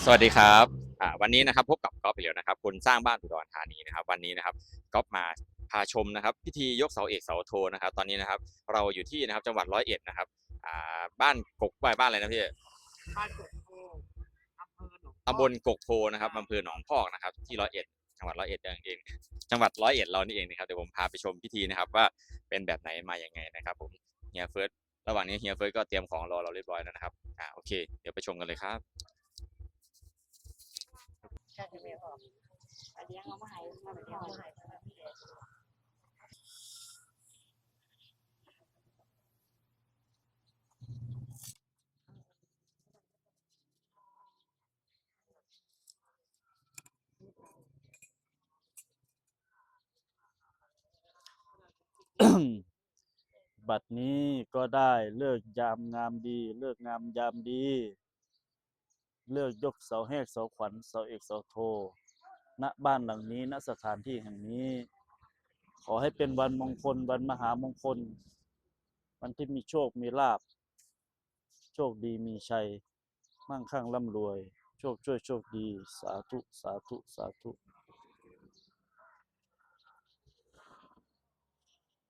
สวัสดีครับ อ่า วันนี้นะครับ พบกับก๊อฟอีกแล้วนะครับ คนสร้างบ้านอุดรธานีนะครับ วันนี้นะครับ ก๊อฟมาพาชมนะครับ พิธียกเสาเอกเสาโทนะครับ ตอนนี้นะครับ เราอยู่ที่นะครับ จังหวัดร้อยเอ็ดนะครับ อ่า บ้านกก บ้านอะไรนะพี่? บ้านกกโพ อำเภอหนองพอก ตำบลกกโพนะครับ ค่ะ อำเภอหนองพอกนะครับ ที่ร้อยเอ็ด จังหวัดร้อยเอ็ดนั่นเอง จังหวัดร้อยเอ็ดเรานี่เองนะครับ เดี๋ยวผมพาไปชมพิธีนะครับ ว่าเป็นแบบไหนมายังไงนะครับผม เฮียเฟิร์ส ระหว่างนี้เฮียเฟิร์สก็เตรียมของรอเราเรียบร้อยแล้วนะครับ อ่า โอเค เดี๋ยวไปชมกันเลยครับ บัดนี้ก็ได้ฤกษ์ยามงามดี ฤกษ์งามยามดี ฤกษ์ยกเสาแหกเสาขวัญ เสาเอกเสาโท ณ บ้านหลังนี้ ณ สถานที่แห่งนี้ ขอให้เป็นวันมงคล วันมหามงคล วันที่มีโชค มีลาภ โชคดีมีชัย มั่งคั่งร่ำรวย โชคช่วยโชคดี สาธุ สาธุ สาธุ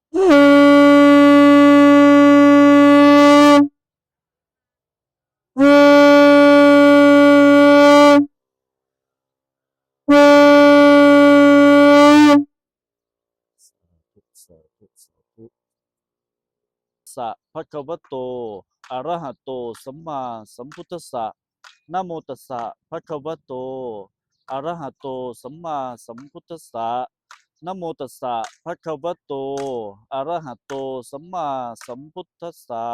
สาธุ สาธุ สาธุ สะ ภะคะวะโต อะระหะโต สัมมาสัมพุทธัสสะ นะโมตัสสะ ภะคะวะโต อะระหะโต สัมมาสัมพุทธัสสะ นะโมตัสสะ ภะคะวะโต อะระหะโต สัมมาสัมพุทธัสสะ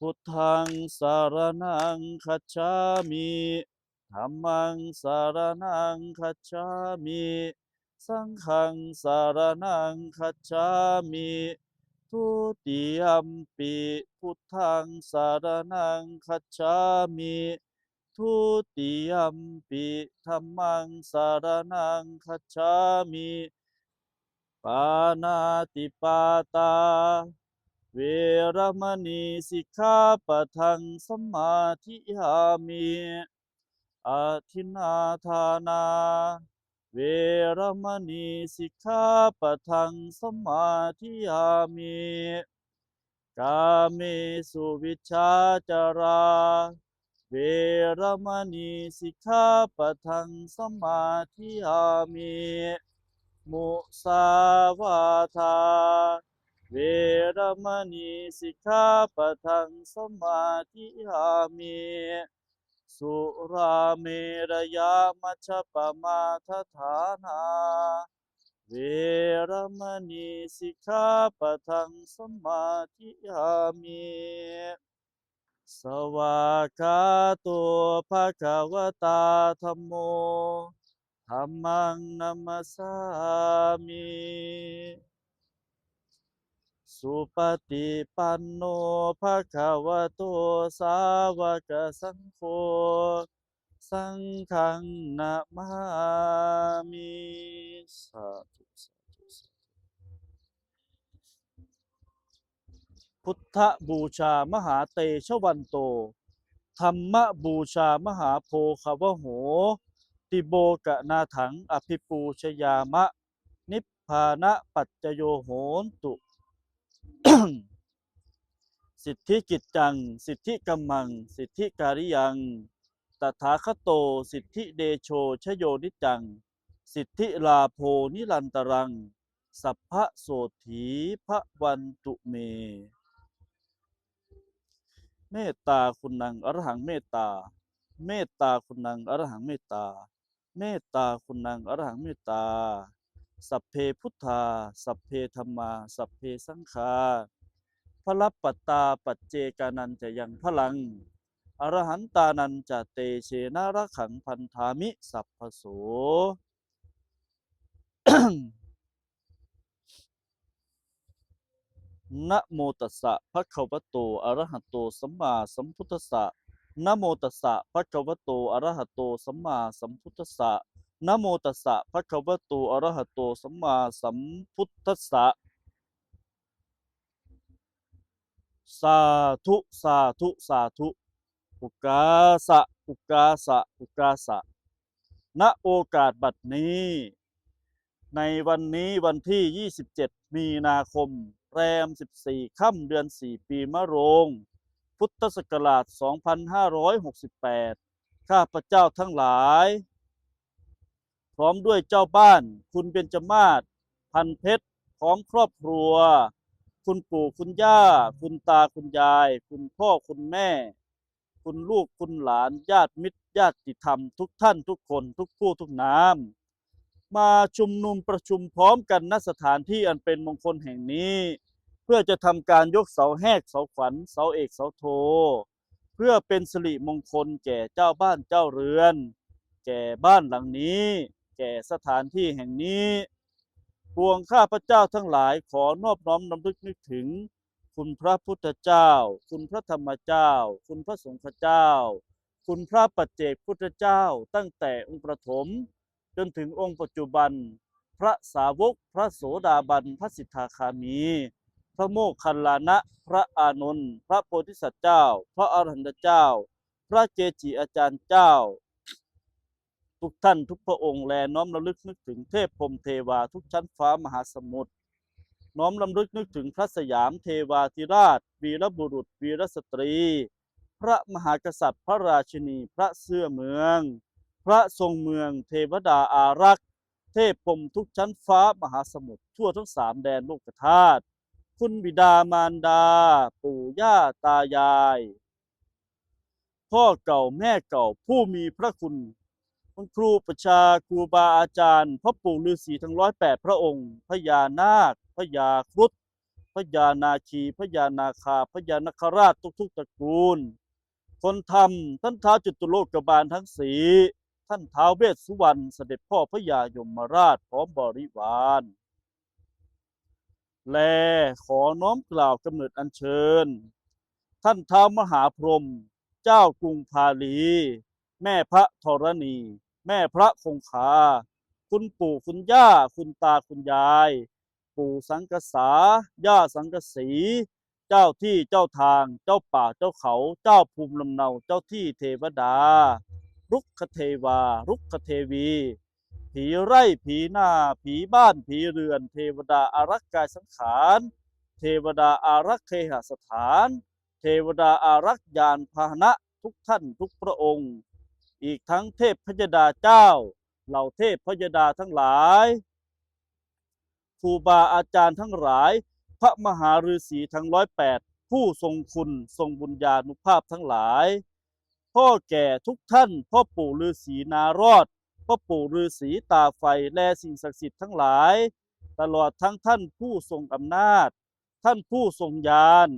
พุทธัง สะระณัง คัจฉາมิ ธัมมัງ ສະລະນັງ ຄັດສາມິ ສັງຄັງ ສະລະນັງ ຄັດສາມິ ທຸຕິຍຳປິ ພຸດທັງ ສະລະນັງ ຄັດສາມິ ທຸຕິຍຳປິ ທຳມັງ ສະລະນັງ ຄັດສາມິ ປານາຕິປາຕາ ເວລະມະນີ ສິກຂາປະທັງ ສະມາທິຍາມິ ອະທິນນາທານາ ເວລະມະນີ ສິກຂາປະທັງ ສະມາທິຍາມິ ກາເມສຸ ມິດສາຈາລາ ເວລະມະນີ ສິກຂາປະທັງ ສະມາທິຍາມິ ມຸສາວາທາ ເວລະມະນີ ສິກຂາປະທັງ ສະມາທິຍາມິ ສຸລາເມລະຍະ ມັດຈະປະມາດຖານາ ເວລະມະນີ ສິກຂາປະທັງ ສະມາທິຍາມິ ສະວາກາໂຕ ພະຄະວະຕາ ທຳໂມ ທຳມັງ ນະມັດສາມິ ສຸປະຕິປັນໂນ ພະຄະວະໂຕ ສາວະກະສັງໂຄ ສັງຄັງ ນະມາມິ ສາທຸ ສາທຸ ສາທຸ ພຸດທະບູຊາ ມະຫາເຕຊະວັນໂຕ ທຳມະບູຊາ ມະຫາໂພຄາວະໂຫ ຕິໂມກະນາຖັງ ອະພິປູຊະຍາມະ ນິບພານະປັດຈະໂຍໂຫນຕຸ ສິດທິກິດຈັງ ສິດທິກຳມັງ ສິດທິກາລິຍັງ ຕະຖາຄະໂຕ ສິດທິເດໂຊ ຊະໂຍນິດຈັງ ສິດທິລາໂພ ນິລັນຕະລັງ ສັບພະໂສດຖີພະວັນຕຸເມ ເມດຕາຄຸນນັງ ອະລະຫັງເມດຕາ ເມດຕາຄຸນນັງ ອະລະຫັງເມດຕາ ເມດຕາຄຸນນັງ ອະລະຫັງເມດຕາ ສັບເພພຸດທາ ສັບເພທຳມາ ສັບເພສັງຄາ ພະລັບປະຕາ ປັດເຈການັນຈະຍັງພະລັງ ອະລະຫັນຕານັນຈະ ເຕເຊນະ ລັກຂັງພັນທາມິ ສັບພະໂສ ນະໂມຕັດສະ ພະຄະວະໂຕ ອະລະຫະໂຕ ສຳມາສຳພຸດທັດສະ ນະໂມຕັດສະ ພະຄະວະໂຕ ອະລະຫະໂຕ ສຳມາສຳພຸດທັດສະ ນະໂມຕັດສະ ພະຄະວະໂຕ ອະລະຫະໂຕ ສຳມາສຳພຸດທັດສະ ສາທຸ ສາທຸ ສາທຸ ໂອກາສະ ອຸກາສະ ອຸກາສະ ນະໂອກາດບັດນີ້ ໃນວັນນີ້ວັນທີຊາວເຈັດ ມີນາຄົມ ແລມສິບສີ່ ຄ່ຳເດືອນສີ່ ປີມະໂລງ ພຸດທະສັກກະລາດ ສອງພັນຫ້າຮ້ອຍຫົກສິບແປດ ຂ້າພະເຈົ້າທັງຫຼາຍ ພ້ອມດ້ວຍເຈົ້າບ້ານ ຄຸນເບັນຈະມາດ ພັນເພັດ ພ້ອມຄອບຄົວ ຄຸນປູ່ຄຸນຍ່າ ຄຸນຕາຄຸນຍາຍ ຄຸນພໍ່ຄຸນແມ່ ຄຸນລູກຄຸນຫຼານ ຍາດມິດຍາດຕິທຳ ທຸກທ່ານທຸກຄົນ ທຸກຜູ້ທຸກນາມ ມາຊຸມນຸມປະຊຸມພ້ອມກັນ ນະສະຖານທີ່ອັນເປັນມົງຄົນແຫ່ງນີ້ ເພື່ອຈະທຳການຍົກເສົາແຮກເສົາຂວັນ ເສົາເອກເສົາໂທ ເພື່ອເປັນສິລິມົງຄົນແກ່ເຈົ້າບ້ານເຈົ້າເຮືອນ ແກ່ບ້ານຫຼັງນີ້ ແກ່ສະຖານທີ່ແຫ່ງນີ້. ປວງຂ້າພະເຈົ້າທັງຫຼາຍ ຂໍນອບນ້ອມລຳລຶກນຶກເຖິງ ຄຸນພະພຸດທະເຈົ້າ, ຄຸນພະທຳມະເຈົ້າ, ຄຸນພະສົງຄະເຈົ້າ, ຄຸນພະປັດເຈກພຸດທະເຈົ້າ, ຕັ້ງແຕ່ອົງປະຖົມ ຈົນເຖິງອົງປັດຈຸບັນ, ພະສາວົກ, ພະໂສດາບັນ, ພະສິດທາຄາມີ, ພະໂມກຄັນລານະ, ພະອານົນ, ພະໂພທິສັດເຈົ້າ, ພະອະລະຫັນຕະເຈົ້າ, ພະເກຈິອາຈານເຈົ້າ ທຸກທ່ານທຸກພະອົງ ແລະ ນ້ອມລຳລຶກນຶກເຖິງເທບພົມເທວາທຸກຊັ້ນຟ້າມະຫາສະໝຸດ, ນ້ອມລຳລຶກນຶກເຖິງພະສະຫຍາມເທວາທິລາດ, ວີລະບຸລຸດ, ວີລະສະຕຣີ, ພະມະຫາກະສັດ, ພະລາຊິນີ, ພະເຊື້ອເມືອງ, ພະຊົງເມືອງ, ເທວະດາອາລັກ, ເທບພົມທຸກຊັ້ນຟ້າມະຫາສະໝຸດ ທົ່ວທັງສາມແດນໂລກະທາດ, ຄຸນບິດາມານດາ, ປູ່ຍ່າຕາຍາຍ, ພໍ່ເກົ່າແມ່ເກົ່າ ຜູ້ມີພະຄຸນ, ຄຸນຄູປະຊາ, ຄູບາອາຈານ, ພະປູ່ລືສີທັງຮ້ອຍແປດພະອົງ, ພະຍານາກ, ພະຍາຄລຸດ, ພະຍານາຄີ, ພະຍານາຄາ, ພະຍານາຄະລາດທຸກໆຕະກູນ, ຄົນທຳ, ທ່ານທ້າວຈະຕຸໂລກະບານທັງສີ່, ທ່ານທ້າວເວດສຸວັນ, ສະເດັດພໍ່ພະຍາຍົມມະລາດ ພ້ອມບໍລິວານ ແລ ຂໍນ້ອມກ່າວກຳເນີດອັນເຊີນ ທ່ານທ້າວມະຫາພົມ, ເຈົ້າກຸງພາລີ, ແມ່ພະທໍລະນີ, ແມ່ພະຄົງຄາ, ຄຸນປູ່ຄຸນຍ່າ, ຄຸນຕາຄຸນຍາຍ, ປູ່ສັງກະສາ, ຍ່າສັງກະສີ, ເຈົ້າທີ່ເຈົ້າທາງ, ເຈົ້າປ່າເຈົ້າເຂົາ, ເຈົ້າພູມລຳເນົາ, ເຈົ້າທີ່ເທວະດາ, ລຸກຂະເທວາ, ລຸກຂະເທວີ, ຜີໄລ່, ຜີໜ້າ, ຜີບ້ານ, ຜີເຮືອນ, ເທວະດາອາລັກກາຍສັງຂານ, ເທວະດາອາລັກເຄຫະສະຖານ, ເທວະດາອາລັກຍານພາຫະນະທຸກທ່ານທຸກພະອົງ, ອີກທັງເທບພະຍະດາເຈົ້າ, ເຫຼົ່າເທບພະຍະດາທັງຫຼາຍ, ຄູບາອາຈານທັງຫຼາຍ, ພະມະຫາລືສີທັງຮ້ອຍແປດ ຜູ້ຊົງຄຸນຊົງບຸນຍານຸພາບທັງຫຼາຍ, ພໍ່ແກ່ທຸກທ່ານ, ພໍ່ປູ່ລືສີນາລອດ, ພໍ່ປູ່ລືສີຕາໄຟ ແລ ສິ່ງສັກສິດທັງຫຼາຍ, ຕະຫຼອດທັງທ່ານຜູ້ຊົງອຳນາດ, ທ່ານຜູ້ຊົງຍານ,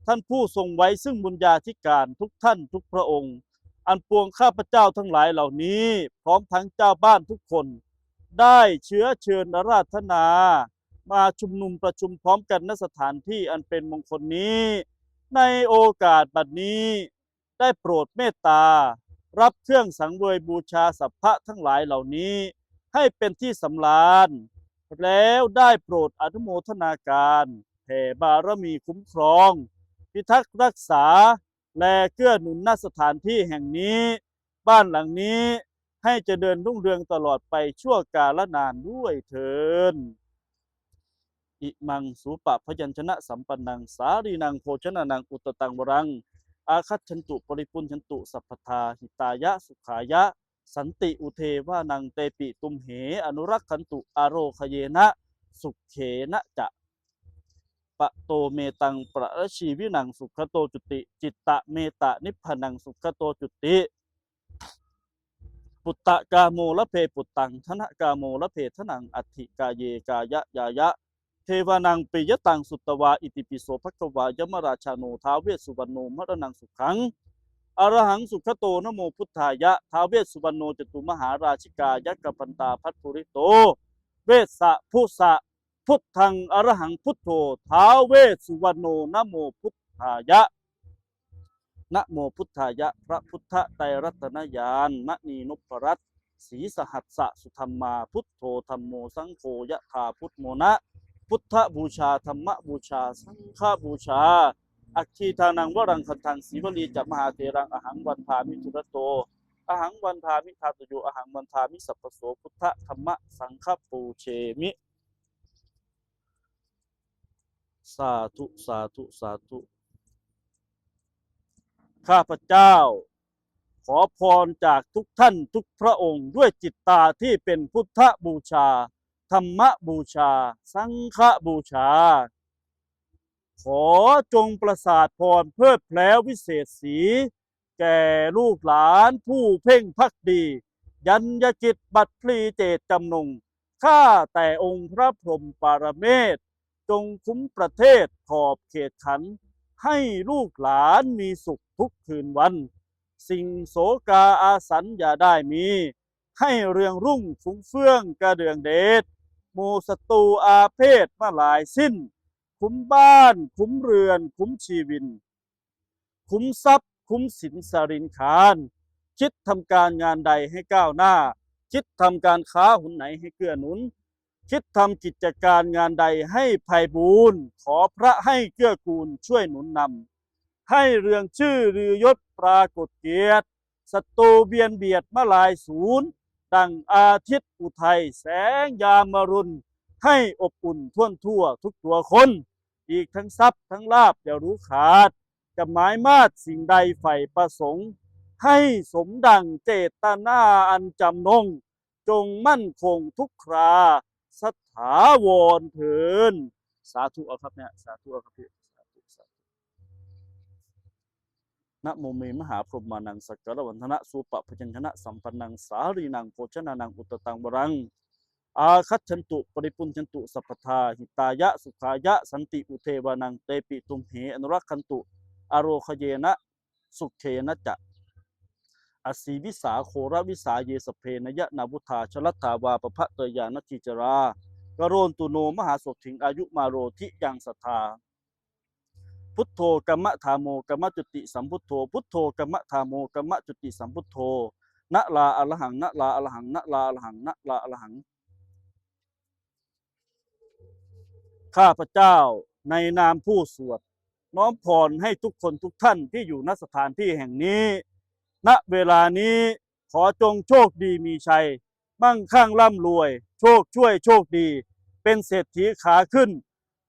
ທ່ານຜູ້ຊົງໄວຊຶ່ງບຸນຍາທິການ ທຸກທ່ານທຸກພະອົງ, ອັນປວງຂ້າພະເຈົ້າທັງຫຼາຍເຫຼົ່ານີ້ ພ້ອມທັງເຈົ້າບ້ານທຸກຄົນ ໄດ້ເຊື້ອເຊີນອາລາທະນາ ມາຊຸມນຸມປະຊຸມພ້ອມກັນ ນະສະຖານທີ່ອັນເປັນມົງຄົນນີ້ ໃນໂອກາດບັດນີ້ ໄດ້ໂປດເມດຕາ ຮັບເຄື່ອງສັງເຫວີຍບູຊາສັບພະທັງຫຼາຍເຫຼົ່ານີ້ ໃຫ້ເປັນທີ່ສຳລານ ແລ້ວໄດ້ໂປດອະນຸໂມທະນາການ ແຜ່ບາລະມີຄຸ້ມຄອງ ພິທັກຮັກສາ ແລ ເກື້ອໜູນ ນະສະຖານທີ່ແຫ່ງນີ້ ບ້ານຫຼັງນີ້ ໃຫ້ຈະເລີນຮຸ່ງເຮືອງຕະຫຼອດໄປຊົ່ວກາລະນານດ້ວຍເທີ້ນ. ອິມັງ ສູປະພະຍັນຊະນະສຳປັນນັງ ສາລີນັງ ໂພຊະນານັງ ອຸດຕະຕັງວະລັງ ອາຄັດສັນຕຸ ປະລິພຸນຊັນຕຸ ສັບພະທາ ຫິຕາຍະ ສຸຂາຍະ ສັນຕິ ອຸເທວານັງ ເຕປິ ຕຸມເຫ ອະນຸລັກຂັນຕຸ ອາໂຣຄະເຍນະ ສຸເຂນະຈະ. ປະໂຕເມຕັງ ປະລະຊີວິນັງ ສຸຂະໂຕຈຸຕິ ຈິດຕະເມຕະນິບພານັງ ສຸຂະໂຕຈຸຕິ. ປຸດຕະກາໂມລະເພປຸດຕັງ ທະນະກາໂມລະເພທະນັງ ອັດຖິກາເຍກາຍະຍາຍະ ເທວານັງປິຍະຕັງ ສຸດຕະວາ ອິຕິປິໂສ ພະຄະວາ ຍະມະລາຊາໂນ ທ້າວເວດສຸວັນໂນ ມະລະນັງສຸຂັງ ອະລະຫັງ ສຸຂະໂຕ ນະໂມພຸດທາຍະ ທ້າວເວດສຸວັນໂນ ຈະຕຸມະຫາລາຊິກາ ຍັກກະພັນຕາ ພັດປຸລິໂຕ ເວດສະ ພຸສະ ພຸດທັງ ອະລະຫັງ ພຸດໂທ ທ້າວເວດສຸວັນໂນ ນະໂມພຸດທາຍະ. ນະໂມພຸດທາຍະ ພະພຸດທະໄຕລັດຕະນະຍານ ມະນີນົບພະລັດ ສີສະຫັດສະ ສຸທຳມາ ພຸດໂທ ທຳໂມ ສັງໂຄ ຍະຖາພຸດໂມນະ ພຸດທະບູຊາ ທຳມະບູຊາ ສັງຄະບູຊາ ອັກຄີທານັງ ວະລັງຄັນທັງ ສີວະລີຈະ ມະຫາເຖລັງ ອະຫັງວັນທາມິ ທຸລະໂຕ ອະຫັງວັນທາມິ ທາຕຸໂຍ ອະຫັງວັນທາມິ ສັບພະໂສ ພຸດທະ ທຳມະ ສັງຄະ ປູເຊມິ. ສາທຸ ສາທຸ ສາທຸ. ຂ້າພະເຈົ້າຂໍພອນຈາກທຸກທ່ານທຸກພະອົງ ດ້ວຍຈິດຕາທີ່ເປັນພຸດທະບູຊາ, ທຳມະບູຊາ, ສັງຄະບູຊາ. ຂໍຈົ່ງປະສາດພອນເພີດແຜວວິເສດສີ ແກ່ລູກຫຼານຜູ້ເພັ່ງພັກດີ, ຍັນຍະຈິດບັດພລີເຈດຈຳນົງ, ຂ້າແຕ່ອົງພະພົມປະລະເມດ, ຈົ່ງຄຸມປະເທດຂອບເຂດຂັນ ໃຫ້ລູກຫຼານມີສຸກທຸກຄືນວັນ. ສິ່ງໂສກາອາສັນຢ່າໄດ້ມີ, ໃຫ້ເຮືອງຮຸ່ງຟຸງເຟືອງກະເດືອງເດດ, ໝູ່ສັດຕູອາເພດມາຫຼາຍສິ້ນ, ຄຸມບ້ານ, ຄຸມເຮືອນ, ຄຸມຊີວິນ, ຄຸມຊັບ, ຄຸມສິນສະລິງຄານ, ຄິດທຳການງານໃດໃຫ້ກ້າວໜ້າ, ຄິດທຳການຄ້າຫຸນໃນໃຫ້ເກື້ອໜູນ, ຄິດທຳກິດຈະການງານໃດໃຫ້ໄພບູນ, ຂໍພະໃຫ້ເກື້ອກູນຊ່ວຍໜູນນຳ, ໃຫ້ເລື່ອງຊື່ລືຍົດປາກົດກຽດ, ສັດຕູບຽນບຽດມາຫຼາຍສູນ, ດັ່ງອາທິດອຸໄທແສງຍາມະລຸນ, ໃຫ້ອົບອຸ່ນທົ່ວນທົ່ວທຸກຕົວຄົນ. ອີກທັງຊັບທັງລາບຢ່າຮູ້ຂາດ, ຈະໝາຍມາດສິ່ງໃດໃຝ່ປະສົງ, ໃຫ້ສົມດັ່ງເຈດຕະນາອັນຈຳນົງ, ຈົ່ງໝັ້ນຄົງທຸກຄາສະຖາວອນເທີ້ນ. ສາທຸເອົາຄັບແມ່, ສາທຸເອົາຄັບພີ່, ສາທຸ ສາທຸ. ນະໂມເມ ມະຫາພົມມານັງ ສັກກາລະວັນທະນະ ສູປະພະຍັນຊະນະສຳປັນນັງ ສາລີນັງ ໂພຊະນານັງ ອຸດຕະຕັງວະລັງ ອາຄັດສັນຕຸ ປະລິປຸນຈັນຕຸ ສັບພະທາ ຫິຕາຍະ ສຸຂາຍະ ສັນຕິ ອຸເທວານັງ ເຕປິ ຕຸມເຫ ອະນຸລັກຂັນຕຸ ອາໂຣຄະເຍນະ ສຸເຂນະຈະ ອະສີວິສາ ໂຄລະວິສາ ເຍ ສັບເພ ນະຍະນາວຸທາ ຊະລັດທາວາ ປະພະເຕຍາ ນະທີຈະລາ ກະໂຣນຕຸໂນ ມະຫາໂສດຖິງ ອາຍຸມາໂຣ ທິຍັງສັດທາ. ພຸດໂທ ກຳມະທາໂມ ກຳມະຈຸຕິ ສຳພຸດໂທ ພຸດໂທ ກຳມະທາໂມ ກຳມະຈຸຕິ ສຳພຸດໂທ ນະລາອະລະຫັງ ນະລາອະລະຫັງ ນະລາອະລະຫັງ ນະລາອະລະຫັງ. ຂ້າພະເຈົ້າໃນນາມຜູ້ສວດ ນ້ອມພອນໃຫ້ທຸກຄົນທຸກທ່ານທີ່ຢູ່ ນະ ສະຖານທີ່ແຫ່ງນີ້ ນະ ເວລານີ້ ຂໍຈົ່ງໂຊກດີມີໄຊ, ມັ່ງຄັ່ງລ່ຳລວຍ, ໂຊກຊ່ວຍໂຊກດີ, ເປັນເສດຖີຂາຂຶ້ນ,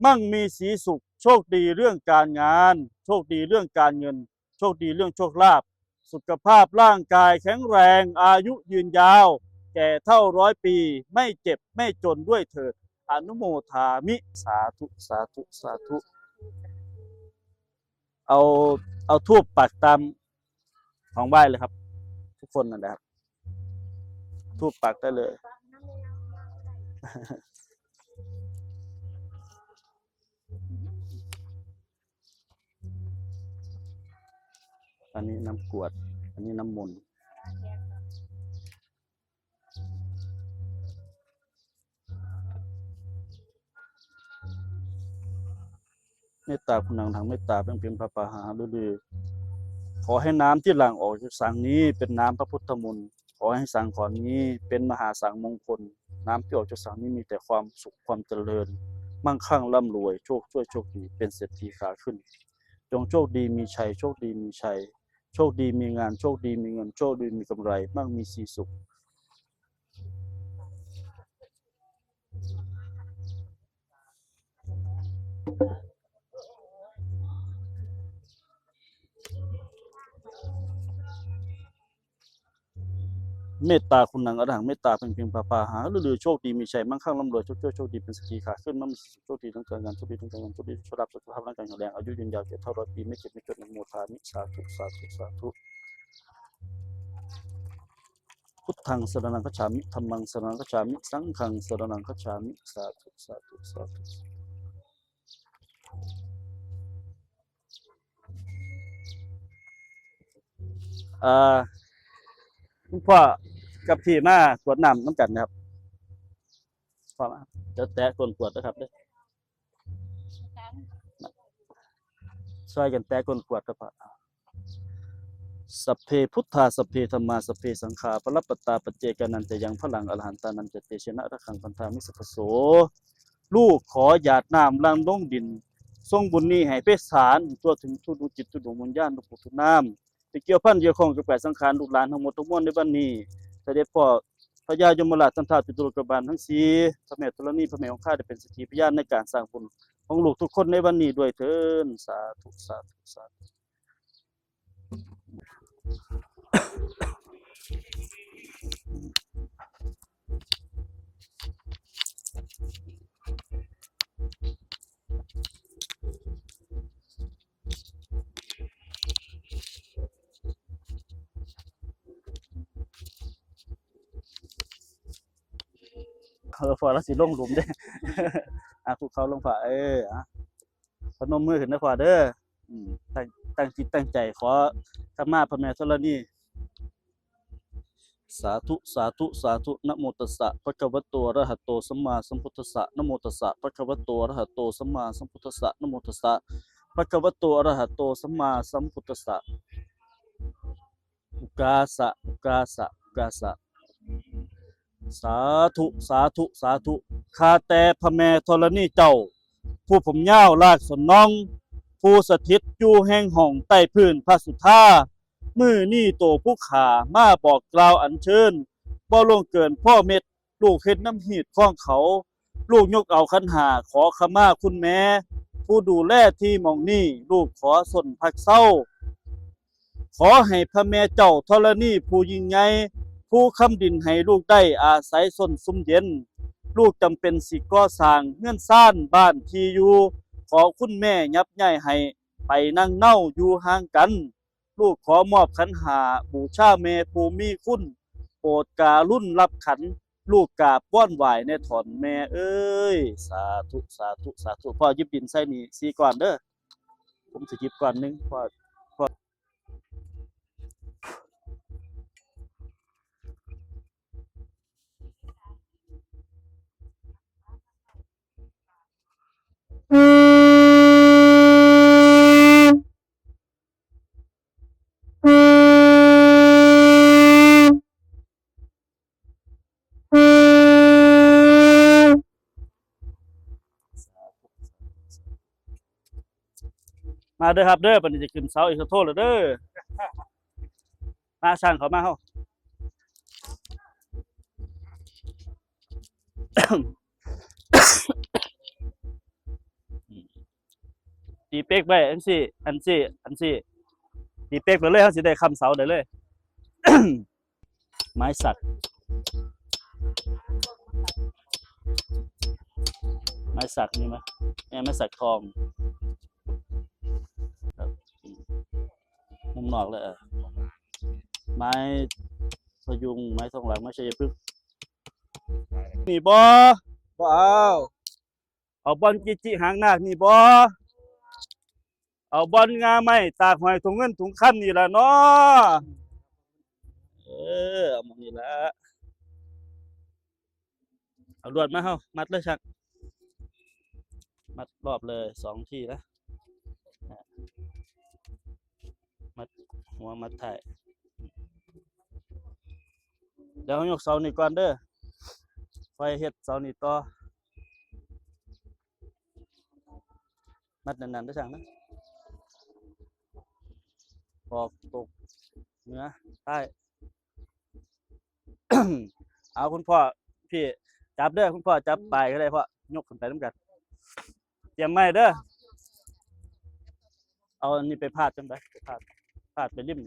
ມັ່ງມີສີສຸກ, ໂຊກດີເລື່ອງການງານ, ໂຊກດີເລື່ອງການເງິນ, ໂຊກດີເລື່ອງໂຊກລາບ, ສຸຂະພາບຮ່າງກາຍແຂງແຮງ, ອາຍຸຍືນຍາວ, ແກ່ເຖົ້າຮ້ອຍປີ, ໄມ່ເຈັບໄມ່ຈົນດ້ວຍເທີ້ນ, ອະນຸໂມທາມິ. ສາທຸ ສາທຸ ສາທຸ. ເອົາ ເອົາທູບປັກຕາມຂອງໄຫວ້ເລີຍຄັບ ທຸກຄົນນັ້ນແຫຼະຄັບ ທູບປັກໄດ້ເລີຍ. ອັນນີ້ນ້ຳກວດ ອັນນີ້ນ້ຳມົນ. ເມດຕາຄຸນນາງທັງເມດຕາເພັງເພັງພາພາຫາຫາລືລື ຂໍໃຫ້ນ້ຳທີ່ຫຼັ່ງອອກຈາກສັງນີ້ເປັນນ້ຳພະພຸດທະມົນ, ຂໍໃຫ້ສັງຂອງນີ້ເປັນມະຫາສັງມົງຄົນ, ນ້ຳທີ່ອອກຈາກສັງນີ້ມີແຕ່ຄວາມສຸກຄວາມຈະເລີນ, ມັ່ງຄັ່ງລ່ຳລວຍ, ໂຊກຊ່ວຍໂຊກດີ, ເປັນເສດຖີຂາຂຶ້ນ, ຈົ່ງໂຊກດີມີໄຊ, ໂຊກດີມີໄຊ. ໂຊກດີມີງານ, ໂຊກດີມີເງິນ, ໂຊກດີມີກຳໄລ, ມັ່ງມີສີສຸກ. ເມດຕາຄຸນນາງອະລະຫັງ ເມດຕາເພັງເພັງພາພາຫາລືລື ໂຊກດີມີໄຊ ມັ່ງຄັ່ງລ່ຳລວຍ ໂຊກຊ່ວຍໂຊກດີ ເປັນເສດຖີຂາຂຶ້ນ ມັ່ງມີສີສຸກ ໂຊກດີທາງການງານ ໂຊກດີທາງການເງິນ ໂຊກດີໂຊກລາບ ສຸຂະພາບຮ່າງກາຍແຂງແຮງ ອາຍຸຍືນຍາວ ແກ່ເຖົ້າຮ້ອຍປີ ໄມ່ເຈັບໄມ່ຈົນ ອະນຸໂມທາມິ ສາທຸ ສາທຸ ສາທຸ. ພຸດທັງສະລະນັງຄັດສາມິ ທຳມັງສະລະນັງຄັດສາມິ ສັງຄັງສະລະນັງຄັດສາມິ ສາທຸ ສາທຸ ສາທຸ. ເອີ ຄຸນພໍ່ກັບພີ່ມາກວດນ້ຳນຳກັນນະຄັບ ພໍ່ມາ ດຽວແຕະກົ້ນກວດເດີຄັບເດີ ຊ່ອຍກັນແຕະກົ້ນກວດເດີພໍ່. ສັບເພພຸດທາ ສັບເພທຳມາ ສັບເພສັງຄາ ປະລະປັດຕາ ປັດເຈການັນຈະຍັງ ພະລັງອະລະຫັນຕານັນຈະ ເຕເຊນະ ລັກຂັງພັນທາມິ ສັບພະໂສ. ລູກຂໍຢາດນ້ຳຫຼັ່ງລົງດິນ ສົ່ງບຸນນີ້ໃຫ້ໄພສານ ທົ່ວເຖິງທຸກດວງຈິດ ທຸກດວງວິນຍານ ທຸກຜູ້ທຸກນາມ ທີ່ກ່ຽວພັນກ່ຽວຂ້ອງກັບກາຍສັງຂານລູກຫຼານທັງໝົດທັງມວນໃນວັນນີ້ ສະເດັດພໍ່ພະຍາຍົມມະລາດ ທ່ານທ້າວຈະຕຸໂລກະບານທັງສີ່ ພະແມ່ທໍລະນີ ພະແມ່ຄົງຄາ ໄດ້ເປັນສັກຂີພະຍານໃນການສ້າງບຸນຂອງລູກທຸກຄົນໃນວັນນີ້ດ້ວຍເທີ້ນ. ສາທຸ ສາທຸ ສາທຸ. ເອີ ພໍ່ລາວຊິລົງຫຼຸມເດ້. ອ່າ ຄຸກເຂົ່າລົງ ພໍ່ເອີ ອ່າ ພະນົມມືຂຶ້ນເດີພໍ່ເດີ. ອືມ ຕັ້ງ ຕັ້ງຈິດຕັ້ງໃຈຂໍຂະມາພະແມ່ທໍລະນີ. ສາທຸ ສາທຸ ສາທຸ. ນະໂມຕັດສະ ພະຄະວະໂຕ ອະຣະຫະໂຕ ສຳມາສຳພຸດທັດສະ. ນະໂມຕັດສະ ພະຄະວະໂຕ ອະຣະຫະໂຕ ສຳມາສຳພຸດທັດສະ. ນະໂມຕັດສະ ພະຄະວະໂຕ ອະຣະຫະໂຕ ສຳມາສຳພຸດທັດສະ. ອຸກາສະ ອຸກາສະ ອຸກາສະ. ສາທຸ ສາທຸ ສາທຸ. ຂ້າແຕ່ພະແມ່ທໍລະນີເຈົ້າ ຜູ້ຜົມຍາວລາກສົນນອງ ຜູ້ສະຖິດຢູ່ແຫ່ງຫ້ອງໃຕ້ພື້ນພະສຸທາ, ມື້ນີ້ໂຕຜູ້ຂ້າມາບອກກ່າວອັນເຊີນ ບໍ່ລ່ວງເກີນພໍເມັດ, ລູກເຮັດນຳຮີດຄອງເຂົາ, ລູກຍົກເອົາຂັນຫ້າ ຂໍຂະມາຄຸນແມ່ ຜູ້ດູແລທີ່ໝ່ອງນີ້, ລູກຂໍຊົນພັກເຊົາ. ຂໍໃຫ້ພະແມ່ເຈົ້າທໍລະນີຜູ້ຍິ່ງໃຫຍ່ ພູຄຳດິນໃຫ້ລູກໄດ້ອາໄສຊົນຊຸ່ມເຢັນ. ລູກຈຳເປັນຊິກໍ່ສ້າງເຮືອນຊານບ້ານທີ່ຢູ່ ຂໍຄຸນແມ່ຍັບຍ້າຍໃຫ້ໄປນັ່ງເນົາຢູ່ຫ່າງກັນ. ລູກຂໍມອບຂັນຫ້າບູຊາແມ່ຜູ້ມີຄຸນ ໂປດກະລຸນຮັບຂັນ. ລູກກາບວອນໄຫວ້ແດ່ຖ້ອນແມ່ເອີຍ. ສາທຸ ສາທຸ ສາທຸ. ພໍ່ຫຍິບດິນໃສ່ນີ້ສີ່ກ້ອນເດີ. ຜົມຊິຫຍິບກ້ອນໜຶ່ງ ພໍ່ ພໍ່. ມາເດີຄັບເດີ ບັດນີ້ຈະຂຶ້ນເສົາອີກ ຂໍໂທດແລ້ວເດີ. ມາຊ່າງເຂົ້າມາເຮົາ. ຕີເປັກໄວ້ ອັນຊີ້ ອັນຊີ້ ອັນຊີ້ ຕີເປັກໄປເລີຍ ເຮົາຊິໄດ້ຄ້ຳເສົາໄດ້ເລີຍ. ໄມ້ສັກ ໄມ້ສັກມີໄໝ? ແມ່ນໄມ້ສັກທອງ ມຸມນອກເລີຍ ເອີ ໄມ້ພະຍຸງ ໄມ້ທອງຫຼັງ ໄມ້ໄຊຍະພຶກ ມີບໍ່? ບໍ່ເອົາ. ເອົາບ່ອນກິຈິຫາງນາກນີ້ບໍ່? ເອົາບ່ອນງ່າໄມ້ຕາກຫອຍ ຖົງເງິນຖົງຄຳນີ້ລະເນາະ. ເອີ ເອົາໝ່ອງນີ້ລະ. ເອົາລວດມາເຮົາ ມັດເລີຍຊ່າງ ມັດລອບເລີຍສອງທີ່ນະ. ມັດຫົວມັດທ້າຍ. ດຽວເຮົາຍົກເສົານີ້ກ່ອນເດີ ຄ່ອຍເຮັດເສົານີ້ຕໍ່. ມັດແໜ້ນໆເດີຊ່າງເດີ ອອກຕົກເໜືອທ້າຍ. ເອົາ ຄຸນພໍ່ ພີ່ຈັບເດີ ຄຸນພໍ່ຈັບປາຍກໍໄດ້ພໍ່ ຍົກຂຶ້ນໄປນຳກັນ. ຕຽມໄມ້ເດີ ເອົາອັນນີ້ໄປພາດກັນໄປ ໄປພາດ ພາດໄປລິ້ມ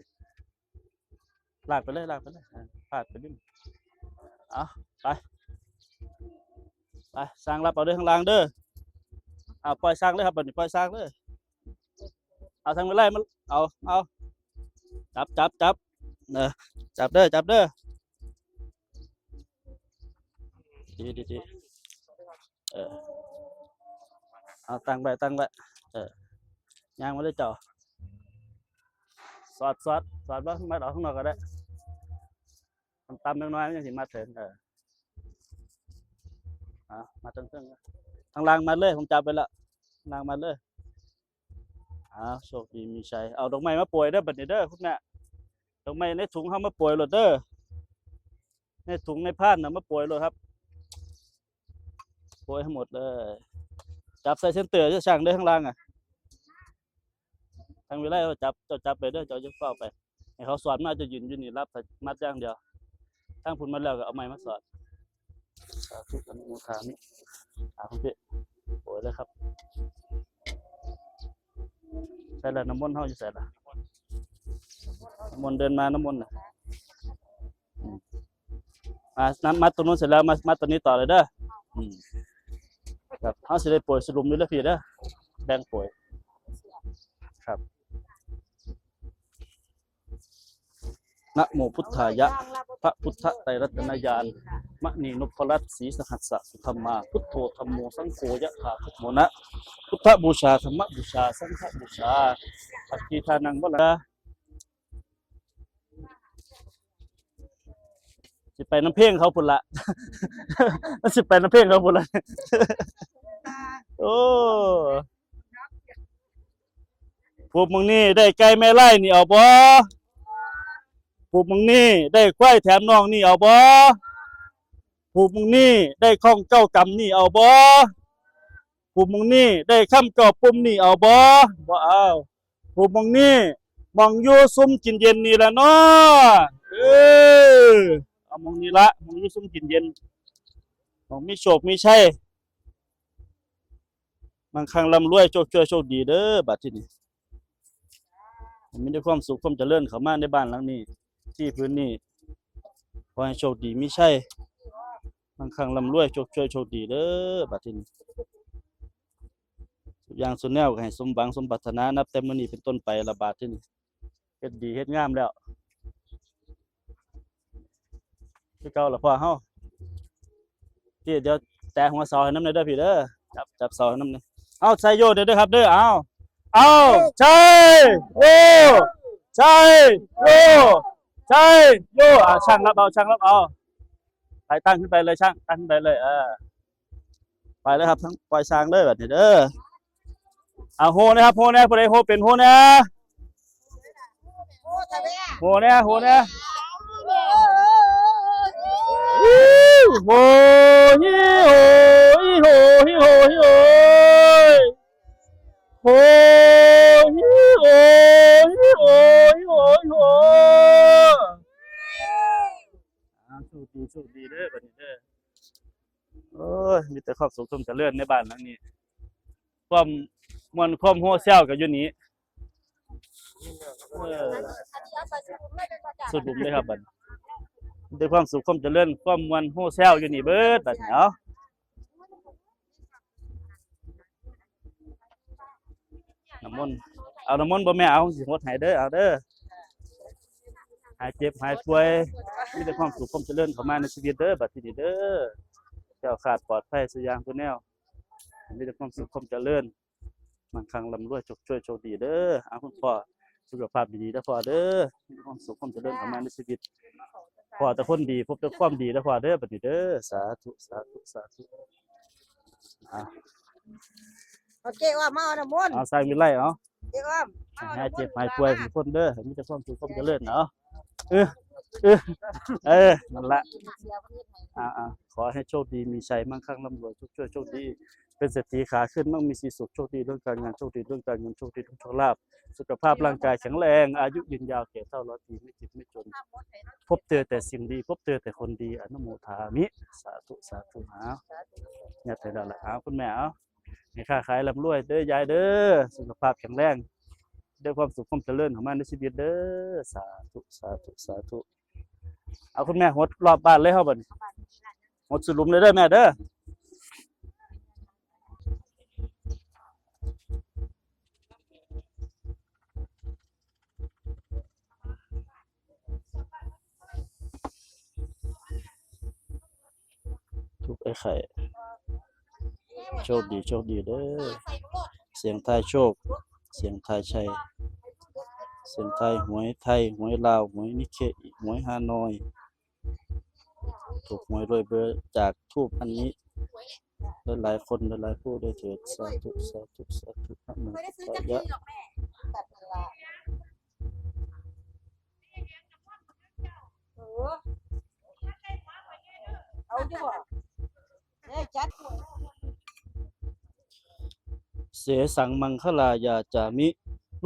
ລາກໄປເລີຍ ລາກໄປເລີຍ ເອີ ພາດໄປລິ້ມ. ເອົາ ໄປ ໄປ ຊ່າງລັບເອົາເດີ ຂ້າງລ່າງເດີ. ເອົາ ປ່ອຍຊ່າງເລີຍຄັບ ບັດນີ້ປ່ອຍຊ່າງເລີຍ. ເອົາ ທາງໄປໄລ່ມັນ ເອົາ ເອົາ ຈັບ ຈັບ ຈັບ ເອີ ຈັບເດີ ຈັບເດີ. ດີ ດີ ດີ ເອີ ເອົາຕັ້ງໄວ້ ຕັ້ງໄວ້ ເອີ ຍ່າງມາເລີຍເຈົ້າ. ສອດ ສອດ ສອດບໍ່ ມັດອອກຂ້າງນອກກໍໄດ້ ຕ່ຳໆຈັກໜ້ອຍ ມັນຈັ່ງຊິມັດເຖິງ. ເອີ ເອົາ ມັດເທິງໆ ທາງລ່າງມັດເລີຍ ຜົມຈັບໄວ້ແລ້ວ ທາງລ່າງມັດເລີຍ. ເອົາ ໂຊກດີມີໄຊ ເອົາດອກໄມ້ມາໂປຍເດີ ບັດນີ້ເດີ ຄຸນແມ່ ດອກໄມ້ໃນຖົງເຮົາມາໂປຍໂລດເດີ ໃນຖົງໃນພານນະ ມາໂປຍໂລດຄັບ ໂປຍໃຫ້ໝົດເລີຍ. ຈັບໃສ່ເຊັນເຕີເດີຊ່າງເດີ ຂ້າງລ່າງອະ ທາງວິໄລເຮົາຈັບ ເຈົ້າຈັບໄປເດີ ເຈົ້າຢ່າຟ້າວໄປ. ໃຫ້ເຂົາສອດມາ ເຈົ້າຢືນຢູ່ນີ້ ຮັບໝັດຢ່າງດຽວ. ທາງພຸ້ນໝົດແລ້ວກໍເອົາໄມ້ມາສອດ. ສາທຸ ອະນຸໂມທາມິ. ອ່າ ໂອເຄ ໂອ້ຍເລີຍຄັບ. ໃສລະ ນ້ຳມົນເຮົາຢູ່ໃສລະ? ນ້ຳມົນເດີນມາ ນ້ຳມົນນະ. ອືມ ອ່າ ນຳ ມາຕົງໂນ້ນເສັດແລ້ວ ມາ ມາຕົງນີ້ຕໍ່ເລີຍເດີ. ອືມ ຄັບ ເຮົາຊິໄດ້ໂປຣຍສະຫຼຸມຢູ່ເດີພີ່ເດີ ແບ່ງໂປຣຍ. ຄັບ. ນະໂມພຸດທາຍະ ພະພຸດທະໄຕລັດຕະນະຍານ ມະນີນົບພະລັດ ສີສະຫັດສະສຸທຳມາ ພຸດໂທ ທຳໂມ ສັງໂຄ ຍະຖາ ພຸດໂທນະ. ພຸດທະບູຊາ ທຳມະບູຊາ ສັງຄະບູຊາ ປັດກີທານັງ ວະລະ ຊິໄປນຳເພງເຂົາພຸ້ນລະ ມັນຊິໄປນຳເພງເຂົາພຸ້ນລະ. ໂອ້ ພູມໝ່ອງນີ້ໄດ້ໄກ່ແມ່ລາຍນີ້ເອົາບໍ່? ພູມໝ່ອງນີ້ໄດ້ຄວາຍແຖມນ້ອງນີ້ເອົາບໍ່? ພູມໝ່ອງນີ້ໄດ້ຂ້ອງເກົ້າກຳນີ້ເອົາບໍ່? ພູມໝ່ອງນີ້ໄດ້ຄຳເກົ້າປຸ່ມນີ້ເອົາບໍ່? ບໍ່ເອົາ. ພູມໝ່ອງນີ້ ໝ່ອງຢູ່ຊຸ່ມກິນເຢັນນີ້ລະເນາະ. ເອີ ເອົາໝ່ອງນີ້ລະ ໝ່ອງຢູ່ຊຸ່ມກິນເຢັນ ໝ່ອງມີໂຊກມີໄຊ ມັງຄັງລ່ຳລວຍ ໂຊກຊ່ວຍໂຊກດີເດີ. ບາດທີນີ້ ມີແຕ່ຄວາມສຸກຄວາມຈະເລີນເຂົ້າມາໃນບ້ານຫຼັງນີ້ ທີ່ພື້ນນີ້ ຂໍໃຫ້ໂຊກດີມີໄຊ ມັງຄັງລ່ຳລວຍ ໂຊກຊ່ວຍໂຊກດີເດີ. ບາດທີນີ້ ທຸກຢ່າງສູ່ແນວກໍໃຫ້ສົມຫວັງສົມປາດຖະໜາ ນັບແຕ່ມື້ນີ້ເປັນຕົ້ນໄປລະ. ບາດທີນີ້ ເຮັດດີເຮັດງາມແລ້ວ ຄືເກົ່າລະພໍ່ເຮົາ. ພີ່ ດຽວແຕະຫົວເສົາໃຫ້ນຳແດ່ເດີພີ່ເດີ ຈັບ ຈັບເສົາໃຫ້ນຳແດ່. ເອົາ ໄຊໂຍແດ່ເດີຄັບເດີ. ເອົາ ເອົາ ໄຊໂຍ ໄຊໂຍ ໄຊໂຍ. ອ່າ ຊ່າງຮັບເອົາ ຊ່າງຮັບເອົາ. ໄປຕັ້ງຂຶ້ນໄປເລີຍ ຊ່າງ ຕັ້ງຂຶ້ນໄປເລີຍ. ເອີ ໄປເລີຍຄັບ ທັງປ່ອຍຊ່າງເລີຍບາດນີ້ເດີ. ເອົາ ໂຮແດ່ຄັບ ໂຮແດ່ ຜູ້ໃດໂຮເປັນໂຮແດ່ ໂຮແດ່ ໂຮແດ່. ໂຮ ໂຮ ຮີ ໂຮ ຮີ ໂຮ ຮີ ໂຮ ຮີ ໂຮ. ໂຮ ຮີ ໂຮ ຮີ ໂຮ ຮີ ໂຮ. ອ່າ ໂຊກດີ ໂຊກດີເດີບາດນີ້ເດີ. ໂອ້ຍ ມີແຕ່ຄວາມສຸກຄວາມຈະເລີນໃນບ້ານຫຼັງນີ້ ຄວາມມ່ວນຄວາມໂຮແຊວກໍຢູ່ນີ້. ເອີ ສຸດຫຼຸມເລີຍຄັບ ບາດນີ້ ມີແຕ່ຄວາມສຸກຄວາມຈະເລີນ ຄວາມມ່ວນໂຮແຊວຢູ່ນີ້ເບີດບາດນີ້. ເອົາ ນ້ຳມົນ ເອົານ້ຳມົນບໍ່ແມ່? ເອົາ ຊິຫົດໃຫ້ເດີ ເອົາເດີ. ຫາຍເຈັບຫາຍປ່ວຍ ມີແຕ່ຄວາມສຸກຄວາມຈະເລີນເຂົ້າມາໃນຊີວິດເດີ ບາດທີນີ້ເດີ. ແຄ້ວຄາດປອດໄພສູ່ຢ່າງທຸກແນວ ມີແຕ່ຄວາມສຸກຄວາມຈະເລີນ ມັງຄັງລ່ຳລວຍ ໂຊກຊ່ວຍໂຊກດີເດີ. ເອົາ ຄຸນພໍ່ ສຸຂະພາບດີໆເດີພໍ່ເດີ ມີຄວາມສຸກຄວາມຈະເລີນເຂົ້າມາໃນຊີວິດ ພໍ້ແຕ່ຄົນດີ ພົບແຕ່ຄວາມດີເດີພໍ່ເດີ ບາດນີ້ເດີ. ສາທຸ ສາທຸ ສາທຸ. ເອົາ ເອົາ ເຈ້ອ້ອມມາເອົານ້ຳມົນ ເອົາ ສ້າງວິໄລ ເອົາ ເຈ້ອ້ອມ ໃຫ້ຫາຍເຈັບຫາຍປ່ວຍທຸກຄົນເດີ ໃຫ້ມີແຕ່ຄວາມສຸກຄວາມຈະເລີນ. ເອົາ ເອີ ເອີ ເອີ ນັ້ນລະ. ອ່າໆ ຂໍໃຫ້ໂຊກດີມີໄຊ ມັງຄັງລ່ຳລວຍ ໂຊກຊ່ວຍໂຊກດີ ເປັນເສດຖີຂາຂຶ້ນ ມັກມີສີສຸກ ໂຊກດີເລື່ອງການງານ ໂຊກດີເລື່ອງການເງິນ ໂຊກດີເລື່ອງໂຊກລາບ ສຸຂະພາບຮ່າງກາຍແຂງແຮງ ອາຍຸຍືນຍາວ ແກ່ເຖົ້າຮ້ອຍປີ ມີຈິດມີຈົນ ພົບເຈີແຕ່ສິ່ງດີ ພົບເຈີແຕ່ຄົນດີ ອະນຸໂມທາມິ. ສາທຸ ສາທຸ. ເອົາ ຍັດໃຫ້ແລ້ວລະ. ເອົາ ຄຸນແມ່ ເອົາ ໃຫ້ຄ້າຂາຍລ່ຳລວຍເດີຍາຍເດີ ສຸຂະພາບແຂງແຮງ ໄດ້ຄວາມສຸກຄວາມຈະເລີນເຂົ້າມາໃນຊີວິດເດີ. ສາທຸ ສາທຸ ສາທຸ. ເອົາ ຄຸນແມ່ຫົດລອບບ້ານເລີຍເຮົາບັດນີ້ ຫົດສຸດຫຼຸມເລີຍເດີແມ່ເດີ. ທຸກໄອ້ໄຂ່ ໂຊກດີ ໂຊກດີເດີ. ສຽງທາຍໂຊກ ສຽງທາຍໄຊ ສຽງທາຍຫວຍໄທ ຫວຍລາວ ຫວຍນິເຄອີ ຫວຍຮານອຍ ຖືກຫວຍລວຍເບີຈາກທູບອັນນີ້ ຫຼາຍໆຄົນ ຫຼາຍໆຜູ້ດ້ວຍເທີດ. ສາທຸ ສາທຸ ສາທຸ. ນະໂມ ເອີ ເອົາຢູ່ບໍ່? ເສສັງມັງຄະລາຍາຈາມິ ໂລ